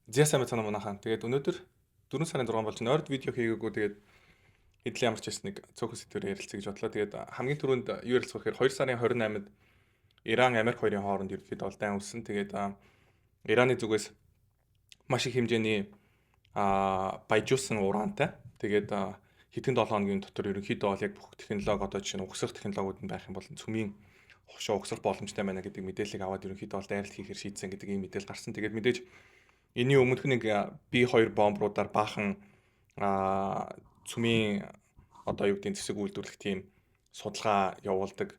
За, сайн байцгаана, манайхаа. Тэгээд өнөөдөр 4 сарын 6 болж нойрд видео хийгээгүй, тэгээд хэдэл ямар ч байсан нэг цөөхөн сэдвээр ярилцъя гэж бодлоо. Тэгээд хамгийн түрүүнд юу ярилцах вэ гэхээр 2 сарын 28-нд Иран, Америк хоёрын хооронд ерөнхийдөө бол дайн үүссэн. Тэгээд Ираны зүгээс маш их хэмжээний баяжуулсан урантай. Тэгээд хэдэн 7 хоногийн дотор ерөнхийдөө бол яг бүх технологи, одоо жишээ нь угсрах технологиуд нь байх юм бол цөмийн хошоо угсрах боломжтой байна гэдэг мэдээллийг аваад ерөнхийдөө бол дайралт хийхээр шийдсэн гэдэг ийм мэдээлэл гарсан. Тэгээд мэдээж энэний өмнөх нэг B2 бомбруудаар баахан цөмийн, одоо юу гэдгийг, зэвсэг үйлдвэрлэх тийм судалгаа явуулдаг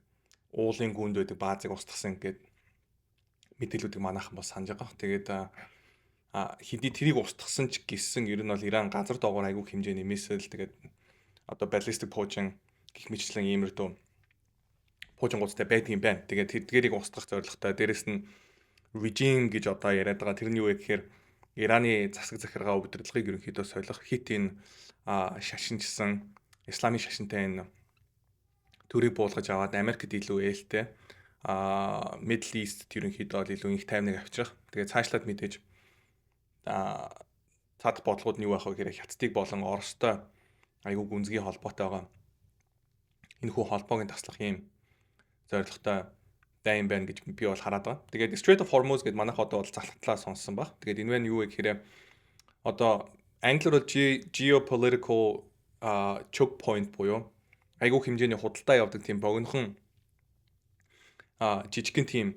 уулын гүнд байдаг баазыг устгасан гээд мэдээллүүдийг манайхан бас санаж байгаа. Тэгээд хэдий тэрийг устгасан ч гэсэн ер нь бол Иран газар доогоор айгүй хэмжээний missile, тэгээд одоо баллистик пуужин гэх мэтчлэн иймэрдүү пуужингуудтай байдаг юм байна. Тэгээд тэдгэрийг устгах зорилготой, дээрэс нь regime гэж одоо яриад байгаа. Тэр нь юу вэ гэхээр Ираны засаг захиргаа, удирдлагыг ерөнхийдөө солих, хит энэ шашинчсан, исламын шашинтай энэ төрийг буулгаж аваад Америкт илүү ээлтэй, Middle East ерөнхийдөө бол илүү энх тайвныг авчрах. Тэгээд цаашлаад мэдээж цаад бодлогууд нь юу байх вэ гэхээр Хятадыг болон Оростой айгүй гүнзгий холбоотой байгаа. Энэ хүү холбоог нь таслах юм зорилготой дайн байна гэж би бол хараад байгаа. Тэгээд Strait of Hormuz гэдээ манайх одоо бол залхтлаа сонссон баг. Тэгээд энэ вэ юу вэ гэхээр одоо англиар бол geopolitical choke point буюу айгүй хэмжээний худалдаа явдаг тийм богинохон жижигхэн тийм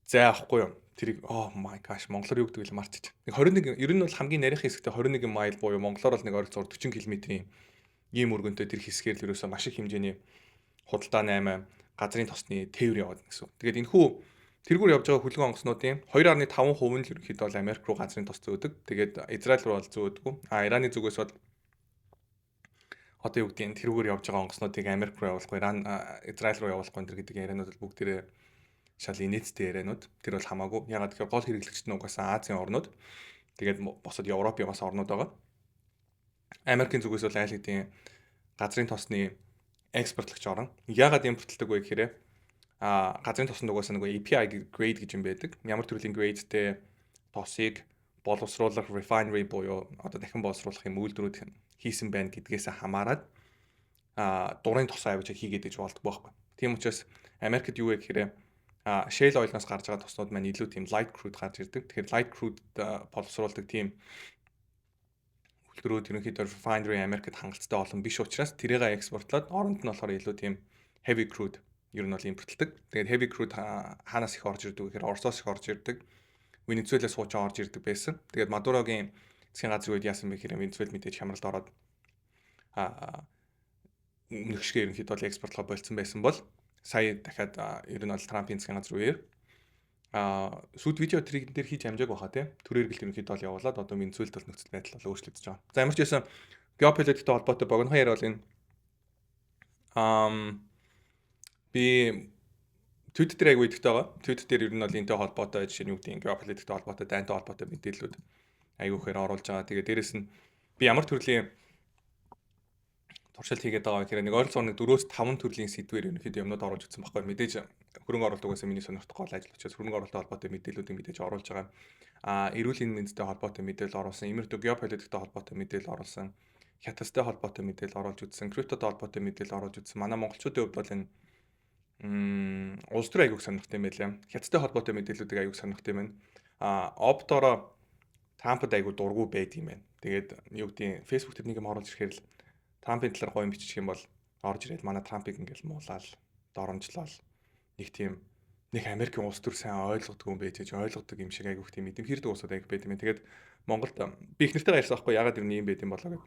зай ахгүй юу? Тэрийг, oh my gosh, монголоор юу гэдэг вэ, мартчих. Нэг 21, ер нь бол хамгийн нарийнх хэсэгтээ 21 mile буюу монголоор бол нэг ойролцоогоор 40 км-ийн ийм өргөнтэй тэр хэсгээр л ерөөсөө маш их хэмжээний худалдаа 8 газрын тосны тээвэр яваад гэсэн. Тэгээд энэ хүү тэргүүр явж байгаа хөлгөн онгоцнуудын 2.5% нь л ерөнхийдөө бол Америк руу газрын тос зөөдөг. Тэгээд Израиль руу бол зөөдөггүй. А Ираны зүгээс бол, одоо юу гэдгийг, тэрүүгээр явж байгаа онгоцнуудыг Америк руу явуулахгүй, Иран Израиль руу явуулахгүй энэ гэдэг ярианууд бол бүгдээрээ шал инээдтэй ярианууд. Тэр бол хамаагүй. Ягаад гэхээр гол хэрэглэгчд нь угаасаа Азийн орнууд. Тэгээд бусад Европын бас орнууд байгаа. Америкийн зүгээс бол айл хэдийн газрын тосны экспортлогч орн. Яагаад импортлдог вэ гэхээр газрын тосонд угаасаа нөгөө API grade гэж юм байдаг. Ямар төрлийн grade тэй тосыг боловсруулах refinery буюу одоо дахин боловсруулах юм үйлдвэрүүд хийсэн байна гэдгээс хамаарат дурын тосоо авч хийгээд гэж болдог байхгүй. Тийм учраас Америкт юу вэ гэхээр shale oil-наас гарч байгаа тоснууд маань илүү тийм light crude гарч ирдэг. Тэгэхээр light crude боловсруулдаг тийм үйлдвэрүүд, ерөнхийдөө refinery Америкт хангалттай олон биш учраас тэрийг экспортлоод, оронд нь болохоор илүү тийм heavy crude ер нь бол импортлдог. Тэгээд heavy crude хаанаас их орж ирдэг вэ гэхээр Оросоос их орж ирдэг. Венесуэлээс хуучин орж ирдэг байсан. Тэгээд Мадурогийн засгийн газрын үед яасан бэ гэхээр Венесуэл мэдээж хямралд ороод өмнөх шиг ерөнхийдөө бол экспортлогоо болцсон байсан бол сая дахиад ер нь бол Трампын засгийн газрын үеэр сүд видео тэрийг дээр хийж амжааг баха, тий. Төр эргэлт ерөнхийдөө бол явуулаад одоо Венесуэлд бол нөхцөл байдал бол өөрчлөгдөж байгаа. За, ямар ч байсан геополитиктэй холбоотой богинохон яриа бол энэ. Би Twitter дээр айгүй идэвхтэй байгаа. Twitter дээр ер нь бол энэтэй холбоотой, жишээ нь юу гэдэг, геополитиктэй холбоотой, дайнтай холбоотой мэдээллүүд айгүй ихээр оруулж байгаа. Тэгээ дээрэс нь би ямар төрлийн туршилт хийгээд байгаа гэхээр нэг ойролцоогоор нэг 4-5 төрлийн сэдвээр ерөнхийдөө юмнууд оруулж ирсэн байхгүй. Мэдээж хөрөнгө оруулалт угаасаа миний сонирхох гол ажил учраас хөрөнгө оруулалттай холбоотой мэдээллүүдийг мэдээж оруулж байгаа. Эрүүл мэндтэй холбоотой мэдээлэл оруулсан, иймэрхүү геополитиктэй холбоотой мэдээлэл оруулсан, Хятадтай холбоотой мэдээлэл оруулж үзсэн, криптотой холбоотой мэдээлэл оруулж үзсэн. Манай монголчуудын хувьд бол энэ улс төр айгүйх сонирхтой юм байлаа. Хятадтай холбоотой мэдээллүүдийг айгүйх сонирхтой юм байна. Опторо Трампд айгүй дургу байд юм байна. Тэгээд юу гэдгийг, Facebook дээр нэг юм оруулж ирэхээр л Трампын талаар гоё юм бичих юм бол орж ирээд манай Трампыг ингээл муулаад, доромжлол, нэг тийм нэг Америкийн улс төр сайн ойлгодог юм байж ойлгодог юм шиг айгүйх тийм идэвхийрдэг улсууд айгүйх байд юм. Тэгээд Монголд би их нэртэйгээ ярьсан байхгүй, ягаад юм ийм байд юм болоо гэд.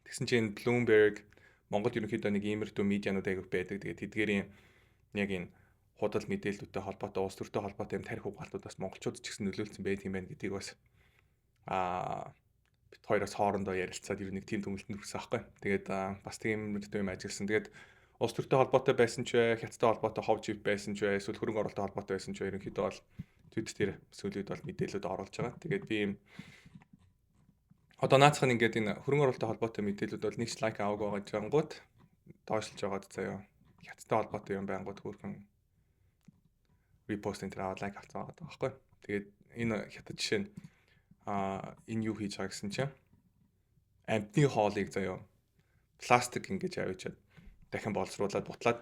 Тэгсэн чинь Bloomberg, Монголд ерөнхийдөө нэг иймэрхүү медианууд айгүйх байдаг. Тэгээд тэдгээрийн яг энэ худал мэдээллүүдтэй холбоотой, улс төртэй холбоотой юм тарих угаалтуудаас монголчууд ч гэсэн нөлөөлсөн байт юм байна гэдгийг бас бит хоёроос хоорондоо ярилцаад ер нь нэг тийм дүгнэлтэнд хүрсэн аахгүй. Тэгээд бас тийм юм ажилласан. Тэгээд улс төртэй холбоотой байсан ч бай, Хятадтай холбоотой хов живт байсан ч бай, эсвэл хөрөнгө оруулалттай холбоотой байсан ч бай, ерөнхийдөө бол Twitter дээр сүүлийн үед бол мэдээлэлүүд оруулж байгаа. Тэгээд би юм одоо наацх нь ингээд энэ хөрөнгө оруулалттай холбоотой мэдээлэлүүд бол нэг ч like аваагүй байгаа жангууд доошлж байгаад заяа. Хятадтай холбоотой юм байнгут хөөрхөн repost энэ аваад like авцсан байгаа байхгүй. Тэгээд Энэ хятад жишээ нь энэ юу хийж байгаа гэсэн чинь амьтны хоолыг, заяа, пластик ингэж авчиад дахин боловсруулад бутлаад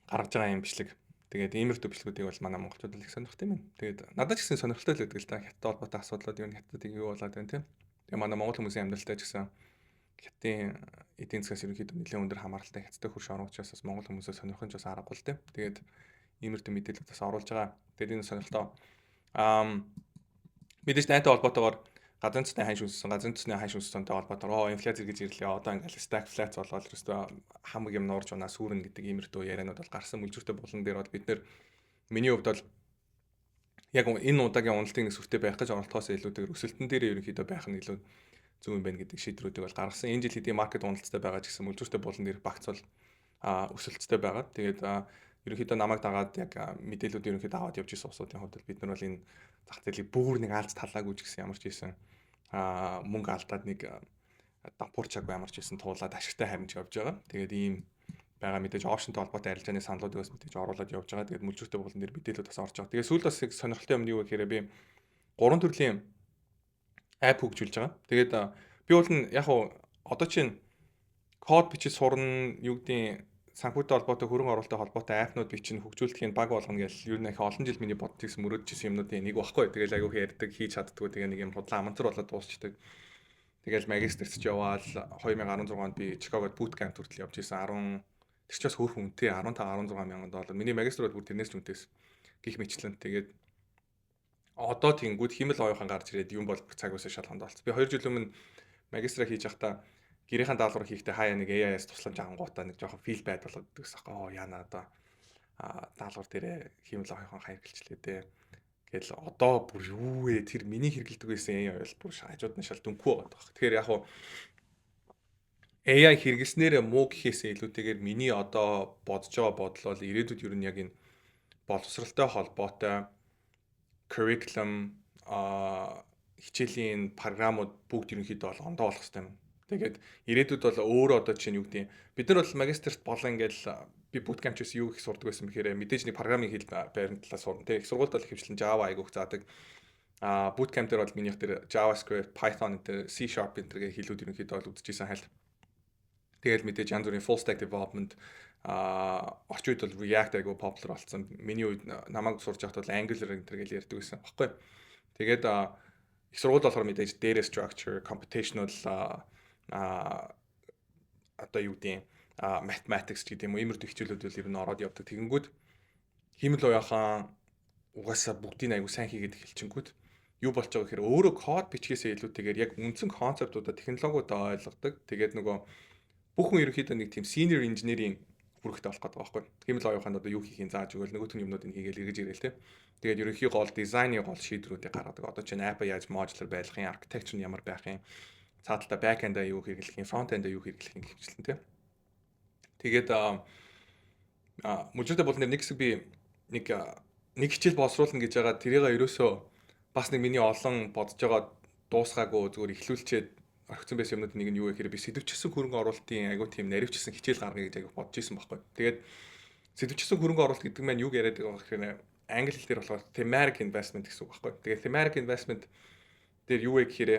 гаргаж байгаа юм бичлэг. Тэгээд иймэрхүү бичлэгүүдийг бол манай монголчууд л их сонирхдог юм байна. Тэгээд надад ч гэсэн сонирхолтой л байдаг л да. Хятадтай холбоотой асуудлууд юу, хятадыг юу болоод байна, тийм. Тэгээ манай монгол хүмүүсийн амьдралтай ч гэсэн хятадын эдийн засгаас ерөнхийдөө нэлээд өндөр хамааралтай, хятадтай хөрш орон учраас бас монгол хүмүүсээ сонирхон ч бас аргагүй л, тийм. Тэгээд иймэрхүү мэдээлэл бас оруулж байгаа. Тэгээд энэ сонирхолтой. Мэдээж дайнтай холбоотойгоор газрын цэсний ханш өссөн, газрын цэсний ханш өссөнтэй холбоотойгоор инфляц эргэж ирлээ. Одоо ингээл stagflation болоод ерөөсөө хамаг юм нуурж унаа сүүрнэ гэдэг иймэрхүү ярианууд бол гарсан. Мүлжүртэй булан дээр бол бид нэр миний хувьд бол яг энэ удаагийн уналтын нэг сүртэй байх гэж оролдохоос илүүтэйгээр өсөлтөн дээр ерөнхийдөө байх нь илүү зөв юм байна гэдэг шийдвэрүүдийг бол гаргасан. Энэ жил хэдий market уналттай байгаа ч гэсэн мүлжүртэй булан дээр багц бол өсөлттэй байгаа. Тэгээд ерөнхийдөө намайг дагаад яг мэдээлүүд ерөнхийдөө аваад явж исэн улсуудын хувьд бид нар бол энэ зах зээлийг бүр нэг алж талаагүй ч гэсэн ямар ч хийсэн мөнгө алдаад нэг дампуурчаагүй, ямар ч хийсэн туулаад ашигтай харимж явж байгаа. Тэгээд ийм байгаа. Мэдээж option той холбоотой арилжааны саналуудыг бас мэдээж оруулаад явж байгаа. Тэгээд мүлжүүртэй булан дээр мэдээлүүд бас орж байгаа. Тэгээд сүүлд бас сонирхолтой юм нь юу гэхээр би гурван төрлийн app хөгжүүлж байгаа. Тэгээд би бол нь яг уу одоо чинь код бичиж сурна, юу гэдгийг, санхүүтэй холбоотой, хөрөнгө оруулалттай холбоотой app нууд бичин хөгжүүлдэхийн баг болгоно гэж ер нь их олон жил миний бодож ирсэн, мөрөөдчихсэн юмнуудын нэг багхгүй. Тэгэл айгүйх ярьдаг, хийж чаддгүй. Тэгээ нэг юм худлаа аманцар болоод дуусчдаг. Тэгэл магистерт ч яваал 2016 онд би Чикагод boot camp хүртэл явж исэн. 10, тэр ч бас хөөрхөн үнэтэй, 15 16 мянган доллар. Миний магистр бол бүр тэрнээс ч үнэтэйс гих мэтлэн. Тэгээд одоо тэнгүүд хиймэл оюухан гарч ирээд юм бол бүр цаг үсээ шалганд болц. Би 2 жил өмнө магистра хийж байхдаа гэрийнхэн даалгавар хийхдээ хаяа нэг AI-аас тусламж авангуудаа нэг жоохон feel bad болоод гэсэн аахгүй. Оо, яана одоо даалгавар дээрээ хиймэл оюухан хэрэглэчихлээ дээ. Гэл одоо бүр юу вэ? Тэр миний хэрэглэдэг байсан AI бол бүр хажууд нь шал дүнхүү байгаа даа. Тэгэхээр яг хуу AI хэрэглэснээрээ муу гэхээсээ илүүтэйгээр миний одоо бодож байгаа бодол бол ирээдүйд ер нь яг энэ боловсралтай холбоотой curriculum, хичээлийн програмууд бүгд ерөнхийдөө бол ондоо болох хэрэгтэй юм. Тэгээд ирээдүйд бол өөрөө одоо чинь юу гэдэг, бид нар бол магистерт болон ингээл би bootcamp ч гэсэн юу их сурдаг байсан бэхээр мэдээж нэг програмын хэл байрны талаас сурна. Тэг их сургуульд бол ихэвчлэн Java айгүйх заадаг. Bootcamp дээр бол минийх дээр JavaScript, Python энэ C# энэ төр гэх хэлүүд ерөнхийдөө бол үзчихсэн хайлт. Тэгэл мэдээж янз бүрийн full stack development, орчин үед бол React айгүй popular болсон. Миний үед намайг сурж байхад бол Angular энэ төр гэж ярьдаг байсан баггүй. Тэгээд их сургуульд болохоор мэдээж data structure, computational, одоо юу гэдэг, mathematics гэдэг юм уу, иймэрхүү хичээлүүд бол ер нь ороод явдаг. Тэгэнгүүт хиймэл оюухан угаасаа бүгдийг айгу сайн хийгээд эхэлчингүүт юу болж байгаа гэхээр өөрөө код бичгээсээ илүүтэйгээр яг үндсэн concept уудаа, технологиудаа ойлгодог. Тэгээд нөгөө бүх хүн ерөнхийдөө нэг тийм senior engineering үүрэгтэй болох гэдэг байгаа байхгүй. Хиймэл оюуханд одоо юу хийхин зааж өгөөл, нөгөөх нь юмнуудыг хийгээл эргэж ирээл те. Тэгээд ерөнхий гол дизайны гол шийдвэрүүдийг гаргадаг. Одоо чинь app яаж modular байх юм, architecture нь ямар байх юм, цааталтаа back end-а юу хэрэглэх юм, front end-а юу хэрэглэх юм гэх мэтлэн те. Тэгээд мүлжиртэй бол нэг хэсэг би нэг нэг хичээл боловсруулна гэж байгаа, тэрийг ерөөсөө бас нэг миний олон бодож байгаа дуусгаагүй зүгээр эхлүүлчихэд орхисон байсан юмнууд нэг нь юу вэ гэхээр би сэдвчсэн хөрөнгө оруулалтын айгуу тийм наривчсан хичээл гаргая гэж айгуу бодож исэн байхгүй. Тэгээд сэдвчсэн хөрөнгө оруулалт гэдэг маань юг яриад байгаа гэхээр англи хэл дээр болохоор thematic investment гэсэн үг байхгүй. Тэгээд thematic investment дээр юу вэ гэхээр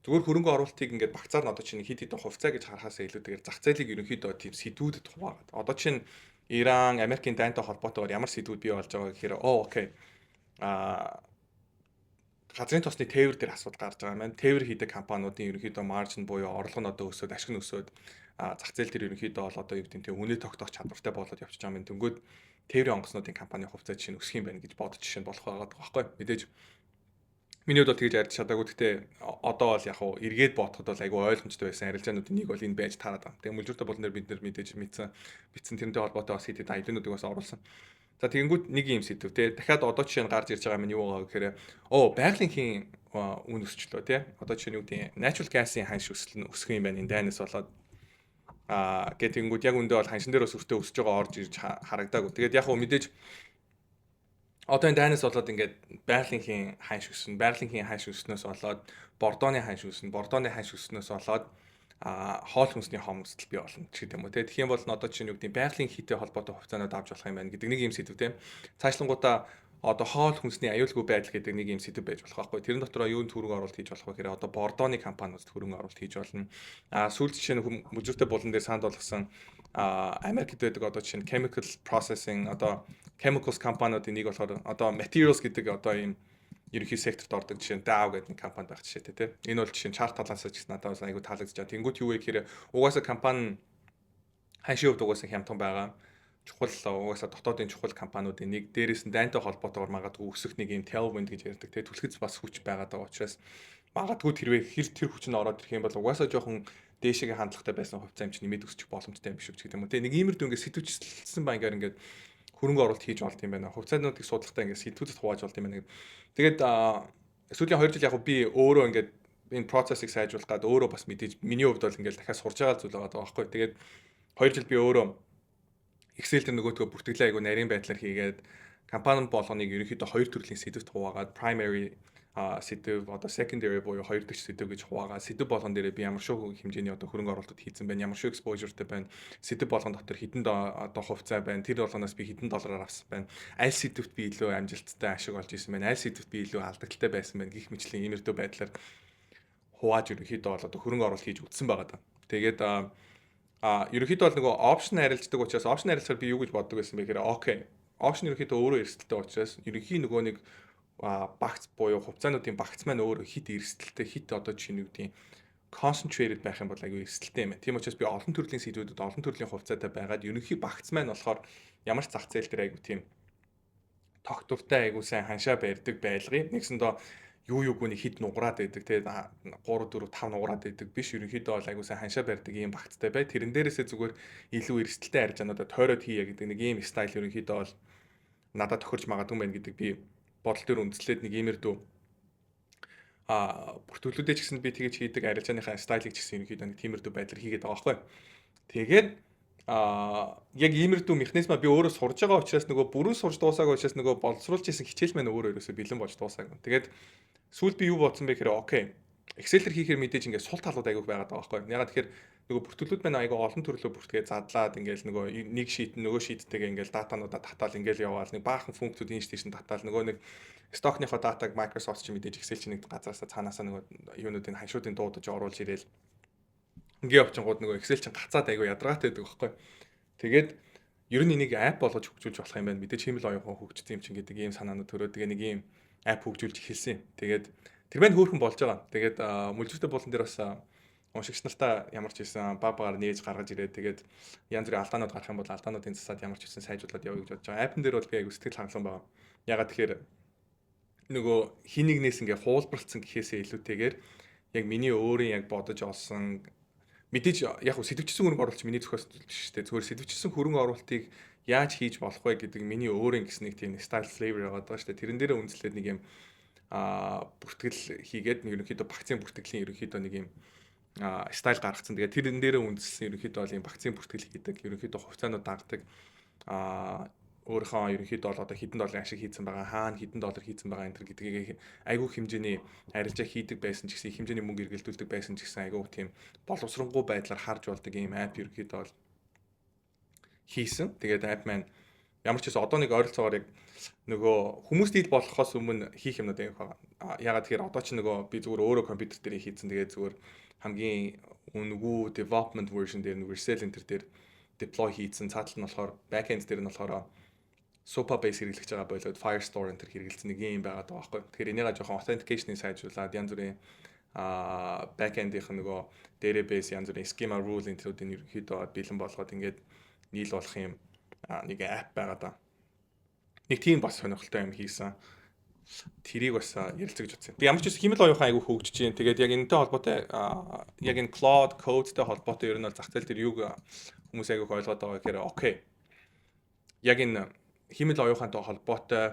зүгээр хөрөнгө оруулалтыг ингээд багцаар нь одоо чинь хэд хэдэн хувьцаа гэж харахаасаа илүүтэйгээр зах зээлийг ерөнхийдөө тийм сэдвүүдэд хуваагаад. Одоо чинь Иран, Америкийн дайнтай холбоотойгоор ямар сэдвүүд бий болж байгаа гэхээр оо, okay. Газрын тосны тээвэр дээр асуудал гарч байгаа юм байна. Тээвэр хийдэг компаниудын ерөнхийдөө margin буюу орлого нь одоо өсөөд, ашиг нь өсөөд, зах зээл дээр ерөнхийдөө бол одоо юу гэдэг нь тийм үнэ тогтоох чадвартай болоод явчихж байгаа юм. Тэнгүүд тээврийн онгоцнуудын компани хувьцаа жишээ нь өсөх юм байна гэж бодож жишээ нь болох байгаа байхгүй. Мэдээж миний хувьд бол тэгж ярьж чадаагүй. Гэхдээ одоо бол яг хуу эргээд бодоход бол айгүй ойлгомжтой байсан арилжаануудын нэг бол энэ байж таарад байгаа. Тэгээ мүлжүртэй болон дээр бид нэр мэдээж мэдсэн, бичсэн, тэрнтэй холбоотой бас хэд хэд idea нуудыг бас оруулсан. За, тэгэнгүүт нэг юм сэдв те. Дахиад одоо жишээ нь гарч ирж байгаа юм нь юу байгаа гэхээр оо, байгалийн хийн үн өсчлөө те. Одоо жишээ нь юу гэдэг, natural gas-ын ханш өсөл нь өсөх юм байна энэ дайнаас болоод гэх тэгэнгүүт яг үндэ бол ханшин дээр бас өртөө өсөж байгаа орж ирж харагдаагүй. Тэгээд яг хуу мэдээж одоо энэ дайнаас болоод ингээд байгалийн хийн ханш өснө. Байгалийн хийн ханш өснөөс болоод бордооны ханш өснө. Бордооны ханш өснөөс болоод хоол хүнсний хомсдол бий болно ч гэдэг юм уу те. Тэгэх юм бол одоо чинь юу гэдэг, байгалийн хийтэй холбоотой хувьцаанууд авч болох юм байна гэдэг нэг юм сэдв те. Цаашлангуудаа одоо хоол хүнсний аюулгүй байдал гэдэг нэг юм сэдэв байж болох байхгүй. Тэрэн дотор юунд хөрөнгө оруулалт хийж болох вэ гэхээр одоо бордооны компаниудад хөрөнгө оруулалт хийж болно. Сүүлд жишээ нь Мүлжүртэй булан дээр санд болгосон Америкт байдаг одоо жишээ нь chemical processing, одоо chemicals компаниудын нэг болохоор одоо materials гэдэг одоо ийм ерөнхий секторт ордог, жишээ нь Dow гэдэг нэг компани байх жишээтэй, тийм. Энэ бол жишээ нь chart талаас ч гэсэн надад бас айгүй таалагдж байгаа. Тэнгүүт юу вэ гэхээр угаасаа компани ханшийн хувьд угаасаа хямдхан байгаа, чухал, угаасаа дотоодын чухал компаниудын нэг, дээрээс нь дайнтай холбоотойгоор магадгүй өсөх нэг юм tailwind гэж ярьдаг, тийм, түлхэц бас хүч байгаад байгаа учраас магадгүй тэрвээ хэр тэр хүч нь ороод ирэх юм бол угаасаа жоохон дээшээгээ хандлагатай байсан хувьцаа юм чинь нэмээд өсчих боломжтой юм биш үү гэдэг юм уу, тийм. Нэг иймэрдүү ингээд сэдвчлсэн бангаар ингээд хөрөнгө оруулалт хийж болд юм байна. Хувьцаануудыг судлахдаа ингээд сэдвүүдэд хувааж болд юм байна. Тэгээд сүүлийн 2 жил яг би өөрөө ингээд энэ процессыг сайжруулах гад өөрөө бас мэдээж миний хувьд бол ингээд дахиад сурж байгаа зүйл байгаа байхгүй. Тэгээд 2 жил би өөрөө Excel дээр нөгөөдгөө бүртгэлээ айгу нарийн байдлаар хийгээд, компани болгоныг ерөнхийдөө хоёр төрлийн сэдэвт хуваагаад, primary сэдэв, одоо secondary буюу хоёр дахь сэдэв гэж хуваагаад, сэдэв болгон дээрээ би ямар шүү хэмжээний одоо хөрөнгө оруулалт хийсэн байна, ямар шүү exposure-тэй байна, сэдэв болгон дотор хэдэн одоо хувьцаа байна, тэр болгоноос би хэдэн доллараар авсан байна, аль сэдэвт би илүү амжилттай ашиг олж исэн байна, аль сэдэвт би илүү алдагдaltaй байсан байна гэх мэтлийн иймэрдүү байдлаар хувааж ерөнхийдөө бол одоо хөрөнгө оруулалт хийж үзсэн байгаа даа. Тэгээд ерөнхийдөө бол нөгөө option арилждаг учраас, option арилжахаар би юу гэж боддог байсан бэ гэхээр okay, option ерөнхийдөө өөрөө эрсдэлтэй учраас ерөнхий нөгөө нэг багц буюу хувьцаануудын багц маань өөрөө хит эрсдэлтэй, хит одоо чинь юу гэдгийг concentrated байх юм бол айгүй эрсдэлтэй юм байна. Тийм учраас би олон төрлийн сэдвүүдэд олон төрлийн хувьцаатай байгаад, ерөнхий багц маань болохоор ямар ч зах зээл дээр айгүй тийм тогтвортой, айгүй сайн ханшаа барьдаг байлгыг. Нэгсэндээ юу юуг нэг хид нугараад байдаг, те, 3 4 5 нугараад байдаг биш, ерөнхийдөө бол айгуу сайн ханшаа барьдаг ийм багцтай бай. Тэрэн дээрээсээ зүгээр илүү эрсдэлтэй арилжаануудаа тойроод хийе гэдэг нэг ийм style ерөнхийдөө бол надад тохирч магадгүй байна гэдэг би бодол дээр үндэслээд нэг иймэрдүү бүртгэлүүдээ ч гэсэн би тэгэж хийдэг, арилжааныхаа style ыг ч гэсэн ерөнхийдөө нэг тиймэрдүү байдлаар хийгээд байгаа байхгүй. Тэгээд яг иймэрдүү механизмаа би өөрөө сурж байгаа учраас, нөгөө бүрэн сурж дуусаагүй учраас нөгөө боловсруулж исэн хичээл маань өөрөө ерөөсөө бэлэн болж дуусаагүй. Тэгээд сүүлд би юу бодсон бэ гэхээр okay. Excel-ээр хийхээр мэдээж ингээд сул талууд айгүйх байгаад байгаа байхгүй. Ягаад тэгэхээр нөгөө бүртгэлүүд маань айгүй олон төрлөө бүртгээ задлаад, ингээл нөгөө нэг sheet нөгөө sheet тэйгээ ингээл датануудаа татаал, ингээл яваал, нэг баахан функцүүд ийш тийш нь татаал, нөгөө нэг stock ныхоо датаг Microsoft чи мэдээж Excel чи нэг газараасаа цаанаасаа нөгөө юунуудын ханшуудын дуудаж оруулж ирээл ингээ явчихгууд нөгөө Excel чин гацаад айгүй ядаргаатай байдаг байхгүй. Тэгээд ер нь энийг app болгож хөгжүүлж болох юм байна. Мэдээж хиймэл оюун ухаан хөгжсөн юм чинь гэдэг ийм санаанууд төрөөд, тэгээ нэг ийм app хөгжүүлж эхэлсэн. Тэгээд тэр маань хөөрхөн болж байгаа. Тэгээд Мүлжүртэй булан дээр бас уншигч нартаа ямар ч байсан баг багаар нээж гаргаж ирээд, тэгээд янз бүрийн алдаанууд гарах юм бол алдаануудын засаад ямар ч байсан сайжруулад явъя гэж бодож байгаа. App-н дээр бол би айгу сэтгэл хангалуун байгаа. Ягаад тэгэхээр нөгөө хин нэгнээс ингээ хуулбарлцсан гэхээсээ илүүтэйгээр яг миний өөрийн яг бодож олсон, мэдээж яг хөө сэдвчсэн хөрөнгө оруулалт миний зохиосон зүйл биш шүү дээ. Зүгээр сэдвчсэн хөрөнгө оруулалтыг яаж хийж болох вэ гэдэг миний өөрийн гэсэн нэг тийм style, flavor байгаа даа шүү дээ. Тэрэн дээрээ үндэслээд нэг юм бүртгэл хийгээд, нэг ерөнхийдөө багцын бүртгэлийн ерөнхийдөө нэг юм style гаргацсан. Тэгээд тэрэн дээрээ үндэслэн ерөнхийдөө бол юм багцын бүртгэл хийдэг. Ерөнхийдөө хувьцаанууд дагдаг. Өөрийнхөө ерөнхийдөө бол одоо хэдэн долларын ашиг хийцэн байгаа, хаана хэдэн доллар хийцэн байгаа энэ төр гэдгийг айгүй хэмжээний арилжаа хийдэг байсан ч гэсэн, их хэмжээний мөнгө эргэлдүүлдэг байсан ч гэсэн айгүй тийм боловсронгуй байдлаар харж болдог ийм app ерөнхийдөө бол хийсэн. Тэгээд app маань ямар ч гэсэн одоо нэг ойролцоогоор яг нөгөө хүмүүс дийл болохоос өмнө хийх юмнууд яг байгаа. Ягаад тэгэхээр одоо ч нөгөө би зүгээр өөрөө компьютер дээр хийцэн, тэгээд зүгээр хамгийн үнэгүй development version дээр, нэг Vercel Enter дээр deploy хийцэн, цаатал нь болохоор backend дээр нь болохоор Supabase хэрэглэж байгаа болоод Firestore энэ төр хэрэгэлсэн нэг юм байгаад байгаа байхгүй. Тэгэхээр энийгээ жоохон authentication-ыг сайжруулад, янз бүрийн backend-ийнх нөгөө database, янз бүрийн schema rule энэ төрүүдийг ерөнхийдөө бэлэн болгоод ингээд нийл болох юм нэг app байгаа да. Нэг тийм бас сонирхолтой юм хийсэн. Тэрийг бас ярилцах гэж бодсон. Тэг ямар ч байсан хиймэл оюун ухаан айгүй хөгжиж байна. Тэгээд яг энэтэй холбоотой, яг энэ Claude Code-тэй холбоотой ер нь бол зах зээл дээр юуг хүмүүс айгүй ойлгоод байгаа гэхээр okay. Яг энэ хиймэл оюун ухаантай холбоотой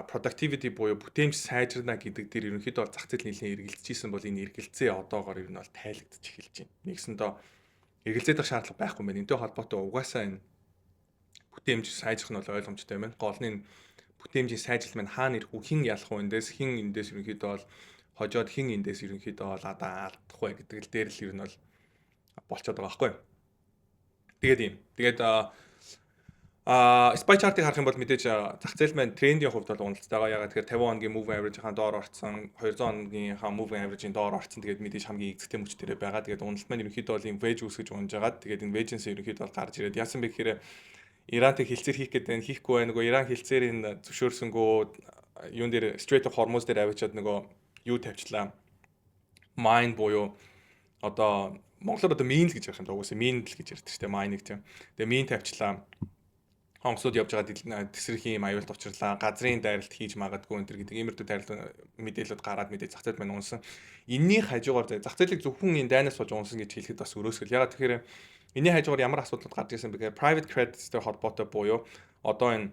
productivity буюу бүтээмж сайжирна гэдэг дээр ерөнхийдөө бол зах зээл нэлээд эргэлдэж исэн бол энэ эргэлзээ одоогоор ер нь бол тайлагдчих эхэлж байна. Нэгсэндээ эргэлзээд байх шаардлага байхгүй юм байна. Энэтэй холбоотой угаасаа энэ бүтээмж сайжрах нь бол ойлгомжтой юм байна. Гол нь энэ бүтээмжийн сайжрал маань хаана ирэх үү, хэн ялах вэ эндээс, хэн эндээс ерөнхийдөө бол хожоод, хэн эндээс ерөнхийдөө бол адаа алдах вэ гэдэг л дээр л ер нь бол болцоод байгаа байхгүй. Тэгээд ийм. Тэгээд SPY chart-ыг харах юм бол мэдээж зах зээл маань трендийн хувьд бол уналттай байгаа. Яагаад тэгэхээр 50 хоногийн moving average-ийн доор орцсон, 200 хоногийн moving average-ийн доор орцсон. Тэгээд мэдээж хамгийн эгзэгтэй мөч дээрээ байгаа. Тэгээд уналт маань ерөнхийдөө бол ийм wedge үүсгэж унж байгаад, тэгээд энэ wedge-ээс ерөнхийдөө бол гарч ирээд, яасан бэ гэхээр Ирантай хэлцээр хийх гэдэг нь хийхгүй байна. Нөгөө Иран хэлцээрийн зөвшөөрсөнгөө юун дээр, Strait of Hormuz дээр авчиад нөгөө юу тавьчлаа. Mine буюу одоо монголоор одоо мин л гэж ярих юм да. Угсаа мин л гэж ярьдаг шүү дээ. Mine-ыг тийм. Тэгээ мин тавьчлаа, онгоцууд явж байгаа тэсрэхийн юм аюулт учирлаа. Газрын дайралт хийж магадгүй энэ төр гэдэг иймэрхүү дайралт мэдээлэлд гараад мэдээж зах зээл маань унсан. Энийний хажуугаар зах зээлийг зөвхөн энэ дайнаас болж унсан гэж хэлэхэд бас өрөөсгөл. Яагаад тэгэхээр энэний хажуугаар ямар асуудлууд гарч ирсэн бэ гэхээр private credit-тэй холбоотой буюу одоо энэ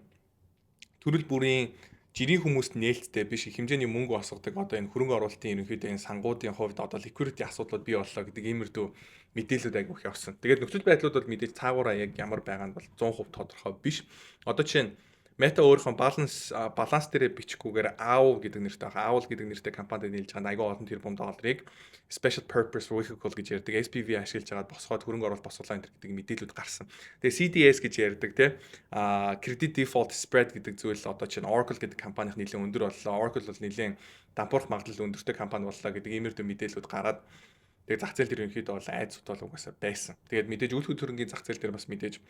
төрөл бүрийн жирийн хүмүүст нээлттэй биш их хэмжээний мөнгө босгодог одоо энэ хөрөнгө оруулалтын ерөнхийдөө энэ сангуудын хувьд одоо liquidity асуудлууд бий боллоо гэдэг иймэрхүү мэдээлэлүүд айгүйх явсан. Тэгээд нөхцөл байдлууд бол мэдээж цаагаараа яг ямар байгаа нь бол 100% тодорхой биш. Одоо жишээ нь Meta өөрийнхөө баланс дээрээ бичихгүйгээр OWL гэдэг нэртэй байгаа. OWL гэдэг нэртэй компанид нийлж байгаа айгүй олон тэрбум долларыг special purpose vehicle гэж ярьдаг SPV ашиглаж байгаад босгоод хөрөнгө оруулалт босголоо энэ гэдэг мэдээлүүд гарсан. Тэгээ CDS гэж ярьдаг, тий, credit default spread гэдэг зүйл одоо чинь Oracle гэдэг компанийн нэлээд өндөр боллоо. Oracle бол нэлээд дампуурах магадлал өндөртэй компани боллоо гэдэг иймэрхүү мэдээлүүд гараад, тэгээ зах зээл дээр ерөнхийдөө бол айдас бол угаасаа байсан. Тэгээд мэдээж үйл хөдлөрөнгийн зах зээл дээр бас мэдээж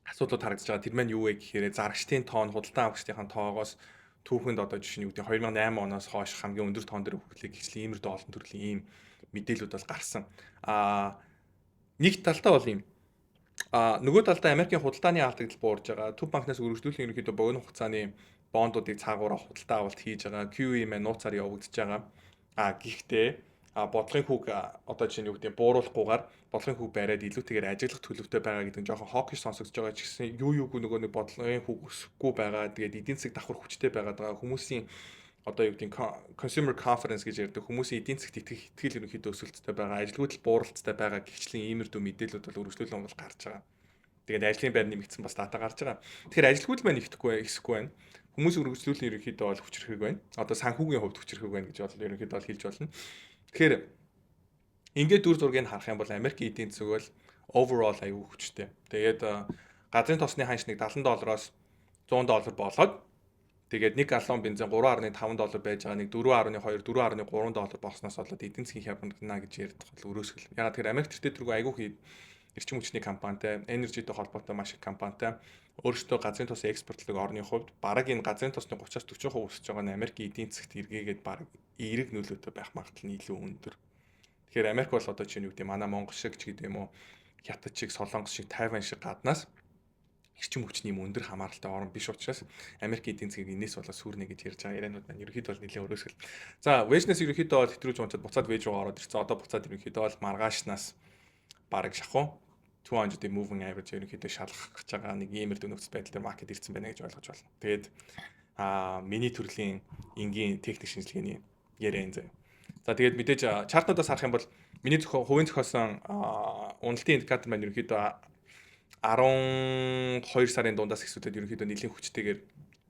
асуудлууд харагдаж байгаа. Тэр маань юу вэ гэхээр зарагчдын тоон худалдан авагчдын тоогоос түүхэнд одоо жишээ нь юу гэдэг 2008 оноос хойш хамгийн өндөр тоон дээр хүртлээ гिचлийн иймэрхүү олон төрлийн ийм мэдээлүүд бол гарсан. Нэг талдаа бол ийм, нөгөө талдаа Америкийн худалдааны алдагдал буурж байгаа. Төв банкнаас өргөжлүүлэн ерөнхийдөө богино хугацааны бондуудыг цаагаараа худалдаа авалт хийж байгаа. QE маань нууцаар явагдаж байгаа. Гэхдээ бодлогын хүүг одоо жишээ нь юу гэдэг бууруулахгүйгээр бодлогын хүүг бариад илүүтэйгээр ажиглах төлөвтэй байгаа гэдэг нь жоохон hawkish сонсогдож байгаа ч гэсэн юу юугүй нөгөө нэг бодлогын хүүг өсөхгүй байгаа. Тэгээд эдийн засаг давхар хүчтэй байгаад байгаа. Хүмүүсийн одоо юу гэдэг consumer confidence гэж ярьдаг, хүмүүсийн эдийн засагт итгэх итгэл ерөнхийдөө өсөлттэй байгаа, ажилгүйдэл бууралттай байгаа гихчлэн иймэрхүү мэдээлэлүүд бол өргөжлүүлэн бол гарч байгаа. Тэгээд ажлын байр нэмэгдсэн бас дата гарч байгаа. Тэгэхээр ажилгүйдэл маань ихэхгүй ихсэхгүй байна. Хүмүүс өргөжлүүлэн ерөнхийдөө бол хүчрхэг байна. Одоо санхүүгийн хувьд хүчрхэг байна гэж бол ерөнхийдөө бол хэлж болно. Тэгэхээр ингээд дүр зургийг харах юм бол Америкийн эдийн засаг бол overall аюу хүчтэй. Тэгээд газрын тосны ханш нэг 70 доллароос 100 доллар болоод, тэгээд нэг галлон бензин 3.5 доллар байж байгаа нэг 4.2 4.3 доллар болсноос болоод эдийн засгийн хямдна гэж ярьдаг бол өрөөсгөл. Яагаад тэгэхээр Америк тэртээ тэргүй айгүй хий эрчим хүчний компанитай, energy-тэй холбоотой маш их компанитай, өөрсдөө газрын тос экспортлог орны хувьд бараг энэ газрын тосны 30-аас 40% өсөж байгаа нь Америкийн эдийн засагт эргээгээд бараг эерэг нөлөөтэй байх магадлал нь илүү өндөр. Тэгэхээр Америк бол одоо чинь юу гэдэг манай Монгол шиг ч гэдэг юм уу, Хятад шиг, Солонгос шиг, Тайван шиг гаднаас эрчим хүчний юм өндөр хамааралтай орн биш учраас Америк эдийн засгийг энэс болоод сүрнэ гэж ярьж байгаа яриануд маань ерөнхийдөө бол нэлээд өрөөсгөл. За, wedge-нээс ерөнхийдөө бол хэтрүүлж унчаад буцаад wedge руу ороод ирсэн. Одоо буцаад ерөнхийдөө бол маргаашнаас бараг шахуу 200-ийн moving average ерөнхийдөө шалгах гэж байгаа нэг иймэрхүү нөхцөл байдал дээр market ирсэн байна гэж ойлгож байна. Тэгээд миний төрлийн энгийн техник шинжилгээний яриа энэ зэ. За, тэгээд мэдээж chart-нуудаас харах юм бол миний зохион хувийн зохиосон уналтын индикатор маань ерөнхийдөө 12 сарын дундаас эхлээд ерөнхийдөө нэлийн хүчтэйгээр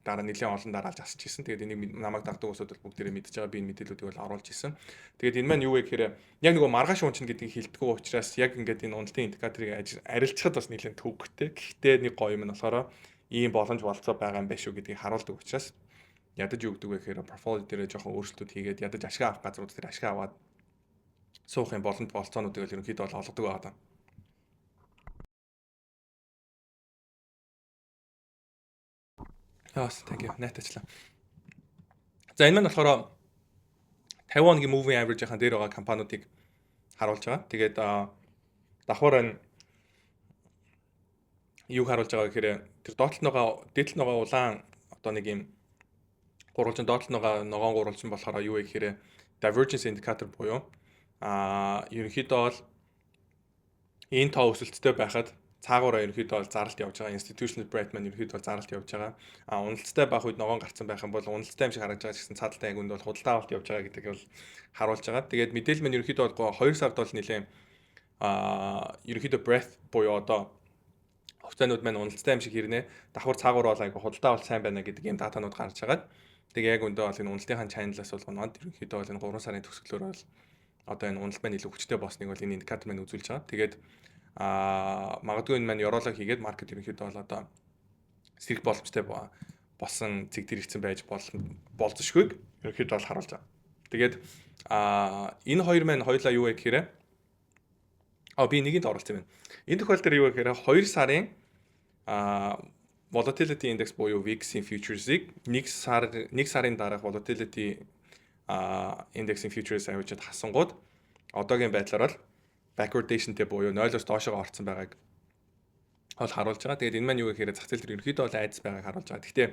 дараа нэлийн олон дараалж асч ирсэн. Тэгээд энийг намайг дагдаг усуд бол бүгдээрээ мэдж байгаа. Би энэ мэдээллүүдийг бол оруулж ирсэн. Тэгээд энэ маань юу вэ гэхээр яг нөгөө маргааш унчна гэдгийг хэлдэггүй учраас яг ингээд энэ уналтын индикаторыг арилжахад бас нэлээд төвөгтэй. Гэхдээ нэг гоё юм нь болохоор ийм боломж болцоо байгаа юм байна шүү гэдгийг харуулдаг учраас ядаж юу гэдэг вэ гэхээр портфолио дээр жоохон өөрчлөлтүүд хийгээд ядаж ашиг авах газрууд дээр ашиг аваад суух юм боломж болцоонуудыг л ерөнхийдөө бол олгодог байгаа. Яас, thank you. Найтачлаа. За, энэ маань болохоор 50 хоногийн moving average-ийн дээр байгаа компаниудыг харуулж байгаа. Тэгээд давхар энэ юг харуулж байгаа гэхээр тэр доотлол ногоо, дээдл ногоо улаан одоо нэг юм гурвалжин, доотлол ногоо ногоон гурвалжин болохоор юу вэ гэхээр divergence indicator буюу ерөнхийдөө бол энэ тоо өсөлттэй байхад цаагаараа ерөнхийдөө бол заралт явж байгаа. Institutional breadth маань ерөнхийдөө бол заралт явж байгаа. Уналттай байх үед ногоон гарцсан байх юм бол уналттай юм шиг харагдаж байгаа ч гэсэн цаадалтай яг үнд бол худалдаа авалт явж байгаа гэдэг бол харуулж байгаа. Тэгээд мэдээлэл маань ерөнхийдөө бол 2 сард бол нэлээд ерөнхийдөө breadth буюу одоо хувьцаанууд маань уналттай юм шиг хэрнээ давхар цаагуур бол айгу худалдаа авалт сайн байна гэдэг ийм датанууд гарч агаад, тэгээ яг үндэ бол энэ уналтынхаа channel-аас бол ерөнхийдөө бол энэ 3 сарын төгсгөлөөр бол одоо энэ уналт маань илүү хүчтэй болсныг бол энэ индикатор маань үзүүлж байгаа. Тэгээд Магадгүй энэ маань ёроолоо хийгээд market ерөнхийдөө бол одоо сэрэх боломжтой болсон цэг дээр ирсэн байж болзошгүйг ерөнхийдөө бол харуулж байгаа. Тэгээд энэ хоёр маань хоёулаа юу вэ гэхээр би нэгэнд оруулсан юм байна. Энэ тохиолдол дээр юу вэ гэхээр 2 сарын volatility index буюу VIX-ийн futures-ыг 1 сар, 1 сарын дараах volatility index-ийн futures авчиад хасангууд одоогийн байдлаар бол backwardation-тэй буюу 0-оос доошоо орцсон байгааг бол харуулж байгаа. Тэгээд энэ маань юу гэхээр зах зээл дээр ерөнхийдөө бол айдас байгааг харуулж байгаа. Гэхдээ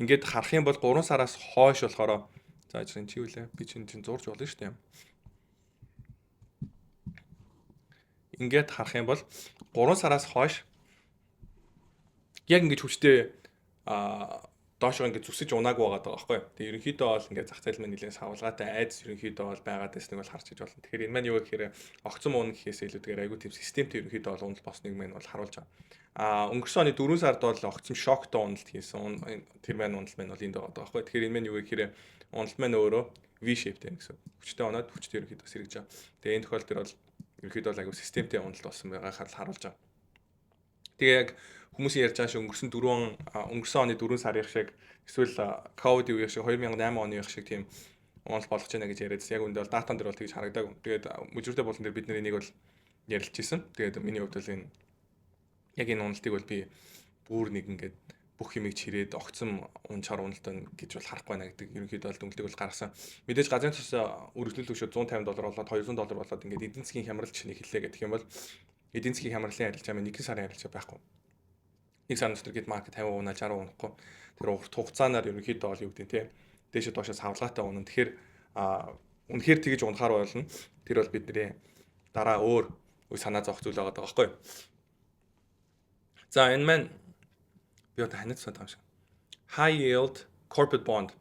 ингээд харах юм бол 3 сараас хойш болохоор, за, чинь чи юу лээ? Би чинь чинь зурж болно шүү дээ. Ингээд харах юм бол 3 сараас хойш яг ингэж хүчтэй доошоо ингээд зүсэж унаагүй байгаа даа байхгүй. Тэгээ ерөнхийдөө бол ингээд зах зээл маань нэлээд савлгаатай, айдас ерөнхийдөө бол байгаад байсныг бол харж иж болно. Тэгэхээр энэ маань юу гэхээр огцом уун гэхээс илүүтэйгээр айгүй тийм системтэй ерөнхийдөө бол унал босныг маань бол харуулж байгаа. Өнгөрсөн оны 4 сард бол огцом шоктой уналт хийсэн. Тэр маань уналт маань бол энд байгаа даа байхгүй. Тэгэхээр энэ маань юу гэхээр уналт маань өөрөө V shape-тэй гэсэн. Хүчтэй унаад, хүчтэй ерөнхийдөө сэргэж байгаа. Тэгээ энэ тохиолдол дээр бол ерөнхийдөө бол айгүй системтэй уналт болсон байгааг харуулж байгаа. Тэгээ яг хүмүүсийн ярьж байгаа шиг өнгөрсөн оны 4 сарын шиг эсвэл COVID үеийн шиг, 2008 оны шиг тийм уналт болгож байна гэж яриадсэн. Яг үндэ бол датан дээр бол тэгж харагдаагүй. Тэгээд мүжиртэй болон дээр бид энийг бол ярилж исэн. Тэгээд миний хувьд бол энэ яг энэ уналтыг бол би бүр нэг ингээд бүх юмыг чирээд огцом унчаар уналт байна гэж бол харахгүй байна гэдэг ерөнхийдөө бол дүнглэлийг бол гаргасан. Мэдээж газрын тус өргөжлөл өшөө 150 доллар болоод, 200 доллар болоод ингээд эдийн засгийн хямрал жишээ хэллээ гэх юм бол эдийн засгийн хямралын арилжаа маань 1 сарын арилжаа байхгүй. Нэг сарын дотор гээд market 50% унаа, 60% унахгүй. Тэр урт хугацаанаар ерөнхийдөө бол юу гэдэг те, дээшээ доошоо савлгаатай унана. Тэгэхээр үнэхээр тэгж унахаар болно. Тэр бол бидний дараа өөр үе санаа зовх зүйл байгаа байхгүй юу? За, энэ маань би одоо ханиад санаад байгаа юм шиг. High yield corporate bond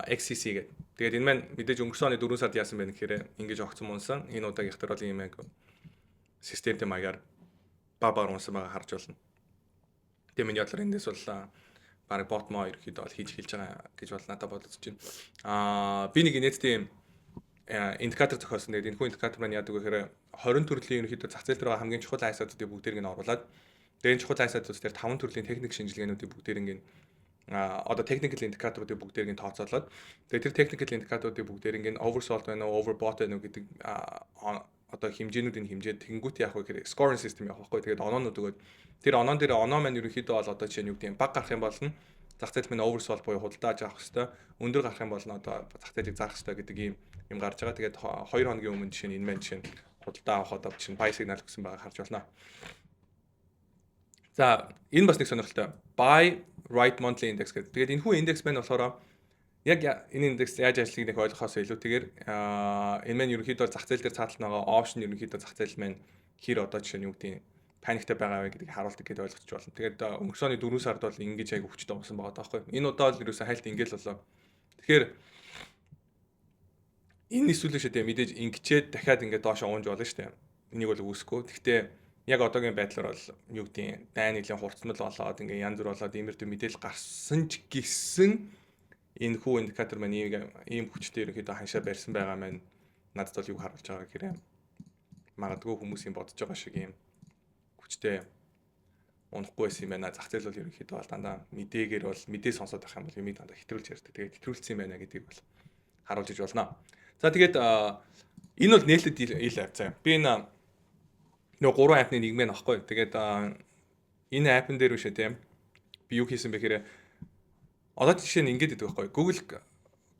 XCC гэдэг. Тэгээд энэ маань мэдээж өнгөрсөн оны 4 сард яасан бэ гэхээр ингэж огцом унсан. Энэ удаагийнх дээр бол ийм яг системтэй маягаар баг багаар унсан байгаа харж байна. Тэгээ миний бодлоор эндээс бол баг bottom ерөөхдөө бол хийж эхэлж байгаа гэж бол надад бодож байна. Би нэг нийтдээ юм индикатор зохиосон. Тэгээд энэ хүн индикатор маань яадаг вэ гэхээр 20 төрлийн ерөнхийдөө зах зээл дээр байгаа хамгийн чухал asset-уудыг бүгдээрийг нь оруулаад, тэгээд энэ чухал asset-ууд дээр 5 төрлийн техник шинжилгээнүүдийг бүгдээрийг нь одоо technical индикаторуудыг бүгдээрийг нь тооцоолоод, тэгээд тэр technical индикаторуудыг бүгдээрийг нь oversold байна уу, overbought байна уу гэдэг одоо хэмжээнүүдийг хэмжээд, тэгэнгүүт яах вэ гэхээр scoring system явах байхгүй. Тэгээд оноонууд өгөөд, тэр оноон дээр оноо маань ерөнхийдөө бол одоо жишээ нь юу гэдэг юм, баг гарах юм бол нь зах зээл маань oversold буюу худалдааж авах хэвээр, өндөр гарах юм бол нь одоо зах зээлийг зарах хэвээр гэдэг ийм юм гарч байгаа. Тэгээд 2 хоногийн өмнө жишээ нь энэ маань жишээ нь худалдаа авах одоо жишээ нь buy signal гэсэн байгааг харж байна. За, энэ бас нэг сонирхолтой. Buy right monthly index гэдэг. Тэгээд энэ хүү индекс маань болохоор яг энэ индекс яаж ажиллахыг нэг ойлгохоос илүүтэйгээр энэ маань ерөнхийдөө зах зээл дээр цаатал байгаа option ерөнхийдөө зах зээл маань хэр одоо жишээ нь юу гэдгийг panic тай байгаа вэ гэдгийг харуулдаг гэдээ ойлгочих болно. Тэгээд өнгөрсөн оны 4 сард бол ингэж яг өвчтөй болсон байгаа даахгүй. Энэ удаа бол ерөөсөө хайлт ингээл болоо. Тэгэхээр энэ эсвэл шүү дээ, мэдээж ингэчээд дахиад ингээд доошоо уунж болно шүү дээ. Энийг бол үүсэхгүй. Гэхдээ яг одоогийн байдлаар бол юу гэдгийг дайн нэлийн хурцмал болоод, ингээ янз бүр болоод, иймэрхүү мэдээлэл гарсан ч гэсэн энэ хүү индикатор маань ийм хүчтэй ерөнхийдөө ханшаа барьсан байгаа маань надад бол юу харуулж байгаа гэхээр магадгүй хүмүүсийн бодож байгаа шиг ийм хүчтэй унахгүй байсан юм байна. Зах зээл бол ерөнхийдөө бол дандаа мэдээгээр бол, мэдээ сонсоод байх юм бол юмыг дандаа хэтрүүлж ярьдаг. Тэгээд хэтрүүлсэн юм байна гэдгийг бол харуулж иж болно. За, тэгээд энэ бол нээлттэй ил app заа. Би энэ нөгөө гурван app ны нэг мэн аахгүй. Тэгээд энэ app н дээр үшээ тийм би юу хийсэн бэ гэхээр одоо жишээ нь ингэж гэдэг байхгүй. Google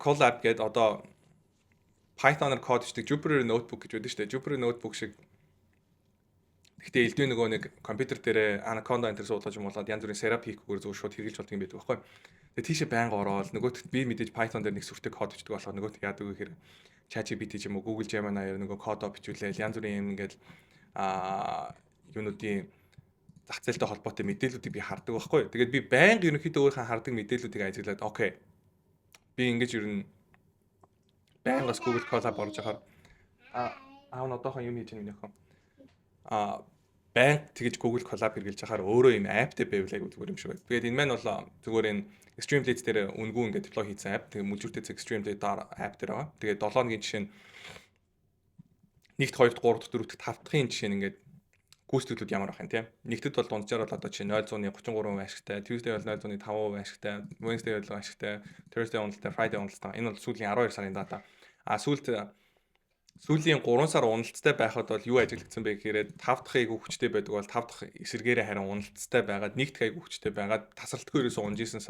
Colab гэдэг одоо Python-оор код бичдэг Jupyter Notebook гэж байдаг шүү дээ. Jupyter Notebook шиг. Гэхдээ элдвийн нөгөө нэг компьютер дээр Anaconda энэ төр суулгаж юм болоод янз бүрийн setup хийхгүйгээр зөв шууд хэрэгжилж болдог юм байдаг байхгүй. Тэгээ тийшээ байнга ороод, нөгөөт би мэдээж Python дээр нэг сүртэй код бичдэг болохоор нөгөөт яадаг вэ гэхээр ChatGPT ч юм уу, Google Gemini-аар нөгөө кодоо бичүүлээл, янз бүрийн юм ингээл юунуудын зах зээлтэй холбоотой мэдээллүүдийг би хардаг байхгүй. Тэгээд би байнга ерөнхийдөө өөрийнхөө хардаг мэдээллүүдийг ажиглаад, okay. Би ингэж ер нь байнга бас Google Colab орж яхаар аав нь одоохоо юм хийж байгаа юм нөхөө. Байнга тэгэж Google Colab хэрэглэж яхаар өөрөө юм app тэй байвал айгуу зүгээр юм шиг байна. Тэгээд энэ маань бол зүгээр энэ Streamlit дээр үнгүй ингээд deploy хийсэн app. Тэгээд мүлжүүртэй Streamlit app дээр байгаа. Тэгээд 7 хоногийн жишээ нь 1-т, 2-т, 3-т, 4-т, 5 дахын жишээ нь ингээд Гүйцэтгэлүүд ямар байх юм те. Нэгтэд бол дунджаар бол одоо чинь 0.33% ашигтай, Tuesday бол 0.5% ашигтай, Wednesday бол ашигтай, Thursday уналттай, Friday уналттай. Энэ бол сүүлийн 12 сарын дата. А сүүлийн 3 сар уналттай байхад бол юу ажиглагдсан бэ гэхээр 5 дахь айгүй хүчтэй байдаг бол 5 дахь эсэргээрээ харин уналттай байгаад, нэг дахь айгүй хүчтэй байгаад, тасралтгүй ерөөсөө унжсэн